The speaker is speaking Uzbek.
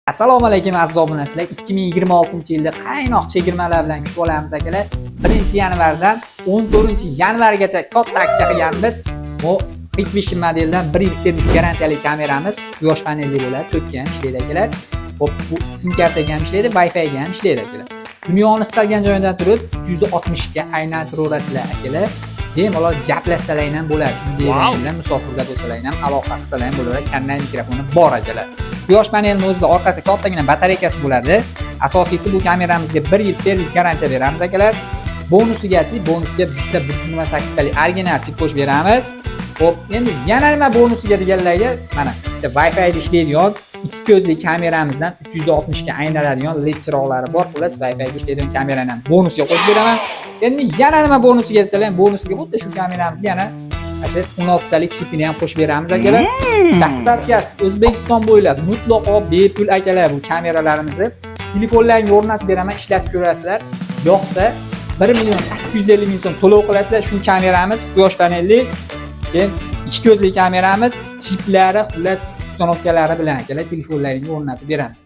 Assalomu alaykum, aziz obunachilar. 2026-yilda qaynoq chegirmalar bilan kutib olamiz, akalar. 1-yanvardan 14 yanvargacha katta aksiya qilganmiz. Bu Hikvision modeldan 1 yil servis garantiyali kameramiz quyosh panelli bo'ladi, tokka ham ishlaydi, akalar. Hop, bu sim kartaga ham ishlaydi, Wi-Fi ga ham ishlaydi, akalar. Dunyoni istalgan joyidan turib 360 ga aylantiraverasizlar, akalar. Bemalol gaplashsalar ham bo'ladi. Uyda, musofirda bo'lsalar ham, aloqa qilsalar ham bo'ladi. Kanal mikrofoni bor, akalar. Quyosh panelini o'zida orqasida kattagina batareykasi bo'ladi. Asosiysi, bu kameramizga 1 yil servis garantiya beramiz, akalar. Bonusigachi, bonusga bitta 128 talik original chip qo'shib beramiz. Xo'p, endi yana nima bonusiga deganlarga, mana bitta Wi-Fi da ishlaydigan ikki ko'zli kameramizdan 360 ga aylanadigan LED chiroqlari bor. Xullas, Wi-Fi ga ishlaydigan kamerani ham bonusga qo'shib beraman. Endi yana nima bonusiga desalar, bonusiga xuddi shu kameramizga yana ana shu 16 talik chipini ham qo'shib beramiz, akalar. Доставка si O'zbekiston bo'ylab mutlaqo bepul, akalar. Bu kameralarimizni telefonlarga o'rnatib beraman, ishlatib ko'rasizlar. Yoqsa 1 million 850 ming so'm to'lov qilasizlar. Shu kameramiz quyosh panelli, keyin ikki ko'zli kameramiz, chiplari, xullas, установка lari bilan, akalar, telefonlaringga o'rnatib beramiz.